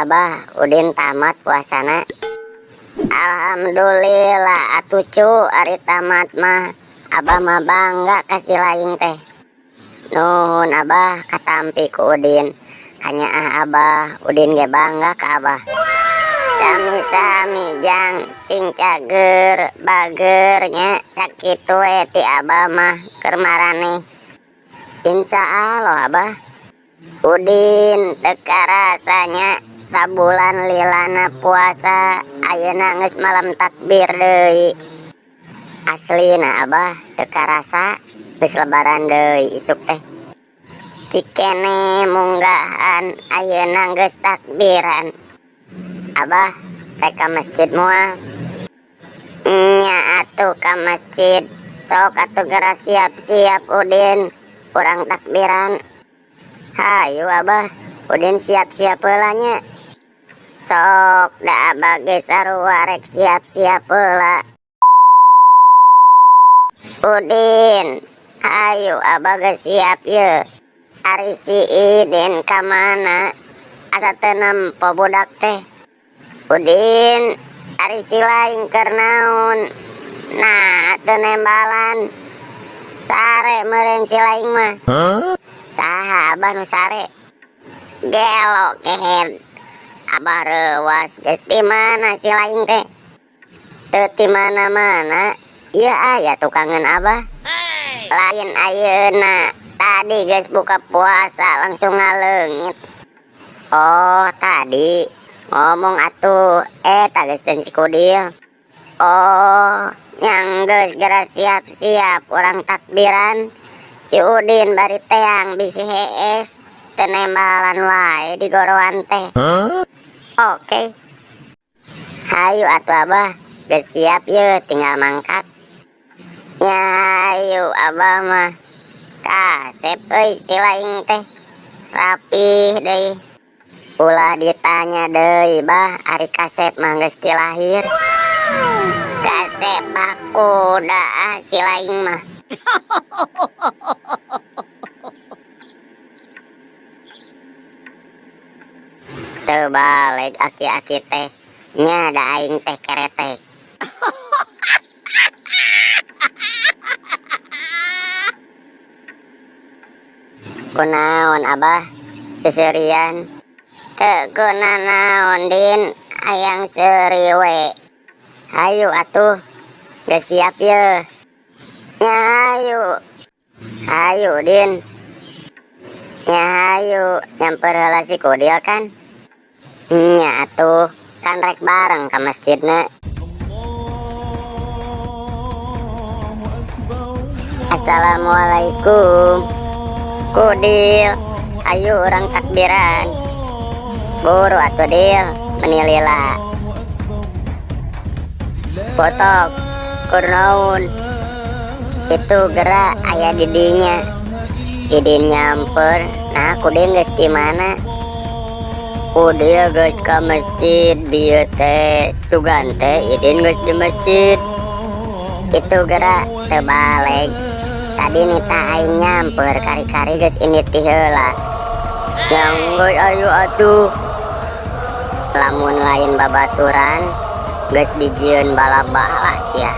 Alhamdulillah Abah, Udin tamat puasana. Alhamdulillah atuh cu, ari tamat mah Abah mah bangga ka si laing teh. Nuhun Abah katampi ku Udin. Kanyaah Abah, Udin ge bangga ka Abah. Sami-sami jang, sing cager bager nya sakitu we ti Abah mah keur maraneh. Insya Allah Abah. Udin teu karasanya sabulan lilana puasa, ayeuna geus malam takbir deui. Aslina Abah teu karasa geus lebaran deui isuk teh. Cikene munggahan ayeuna geus takbiran. Abah rek ka masjid moal? Nya atuh ka masjid. Sok atuh geura siap-siap Udin, urang takbiran. Hayu Abah, Udin siap-siap heula nya. Sok da Abah ge sarua rek siap-siap heula. Udin, hayu Abah ge siap ye. Ari si Idin ka mana? Asa teu nempo budak teh. Udin, ari si laing keur naon? Nah, teu nembalan. Sare meureun si laing mah. Huh? Saha Abah nu sare? Gelo kehed. Abah reuwas geus di mana si laing teh? Teu ti mana-mana. Ieu aya tukangan Abah. Lain ayeuna, tadi geus buka puasa langsung ngaleungit. Oh, tadi ngomong atuh, eta geus teu si Kudil. Oh, nyang geus geura siap-siap urang takbiran. Si Udin bari teang bisi hees, teu nembalan wae di goroan teh. Huh? Oke. Hayu atuh Abah, geus siap ye tinggal mangkat. Nya hayu Abah mah. Kasep euy si laing teh. Rapih deui. Ulah ditanya deui Bah, ari kasep mah geus ti lahir. Kasep kuda ah si laing mah. Teu balik aki-aki teh. Nya da aing teh keretek. Kunaon Abah seserian? Teu kunanaon Din, hayang seuri we. Hayu atuh, geus siap ye. Nya hayu. Hayu Din. Nya hayu, nyamper heula si Kudil kan? Nya atuh, kan rek bareng ka masjidna. Assalamualaikum. Kudil, hayu urang takbiran. Buru atuh Dil, menilila. Botok, kurnaun. Itu gerak aya didinya. Idin nyamper, nah Kudil geus di mana? Kudil geus ka masjid bieu teh, sugan teh Idin geus di masjid. Itu gerak teu baleg. Tadi nita aing nyamper kari-kari geus indit ti heula. Yang geus ayu atuh. Lamun lain babaturan geus dijieun bala-bala sia.